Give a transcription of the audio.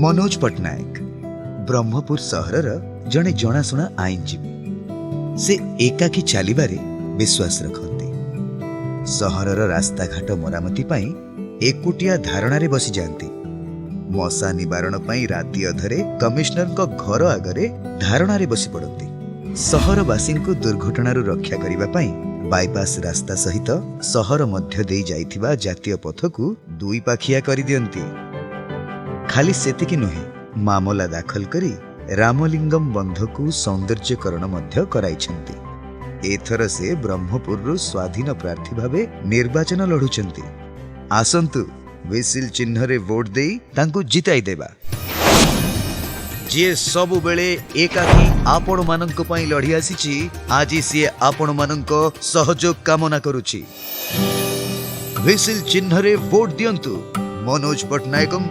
ମନୋଜ ପଟ୍ଟନାୟକ ବ୍ରହ୍ମପୁର ସହରର ଜଣେ ଜଣାଶୁଣା ଆଇନଜୀବୀ। ସେ ଏକାକୀ ଚାଲିବାରେ ବିଶ୍ୱାସ ରଖନ୍ତି। ସହରର ରାସ୍ତାଘାଟ ମରାମତି ପାଇଁ ଏକୁଟିଆ ଧାରଣାରେ ବସିଯାଆନ୍ତି। ମଶା ନିବାରଣ ପାଇଁ ରାତି ଅଧରେ କମିଶନରଙ୍କ ଘର ଆଗରେ ଧାରଣାରେ ବସି ପଡ଼ନ୍ତି। ସହରବାସୀଙ୍କୁ ଦୁର୍ଘଟଣାରୁ ରକ୍ଷା କରିବା ପାଇଁ ବାଇପାସ୍ ରାସ୍ତା ସହିତ ସହର ମଧ୍ୟ ଦେଇ ଯାଇଥିବା ଜାତୀୟ ପଥକୁ ଦୁଇ ପାଖିଆ କରିଦିଅନ୍ତି। ଖାଲି ସେତିକି ନୁହେଁ, ମାମଲା ଦାଖଲ କରି ରାମଲିଙ୍ଗମ ବନ୍ଧକୁ ସୌନ୍ଦର୍ଯ୍ୟକରଣ ମଧ୍ୟ କରାଇଛନ୍ତି। ଏଥର ସେ ବ୍ରହ୍ମପୁରରୁ ସ୍ୱାଧୀନ ପ୍ରାର୍ଥୀ ଭାବେ ନିର୍ବାଚନ ଲଢୁଛନ୍ତି। ଆସନ୍ତୁ, ହ୍ୱିସିଲ ଚିହ୍ନରେ ଭୋଟ ଦେଇ ତାଙ୍କୁ ଜିତାଇ ଦେବା। ଯିଏ ସବୁବେଳେ ଏକାକୀ ଆପଣମାନଙ୍କ ପାଇଁ ଲଢି ଆସିଛି, ଆଜି ସିଏ ଆପଣମାନଙ୍କ ସହଯୋଗ କାମନା କରୁଛି। ହ୍ୱିସିଲ ଚିହ୍ନରେ ଭୋଟ ଦିଅନ୍ତୁ ମନୋଜ ପଟ୍ଟନାୟକଙ୍କୁ।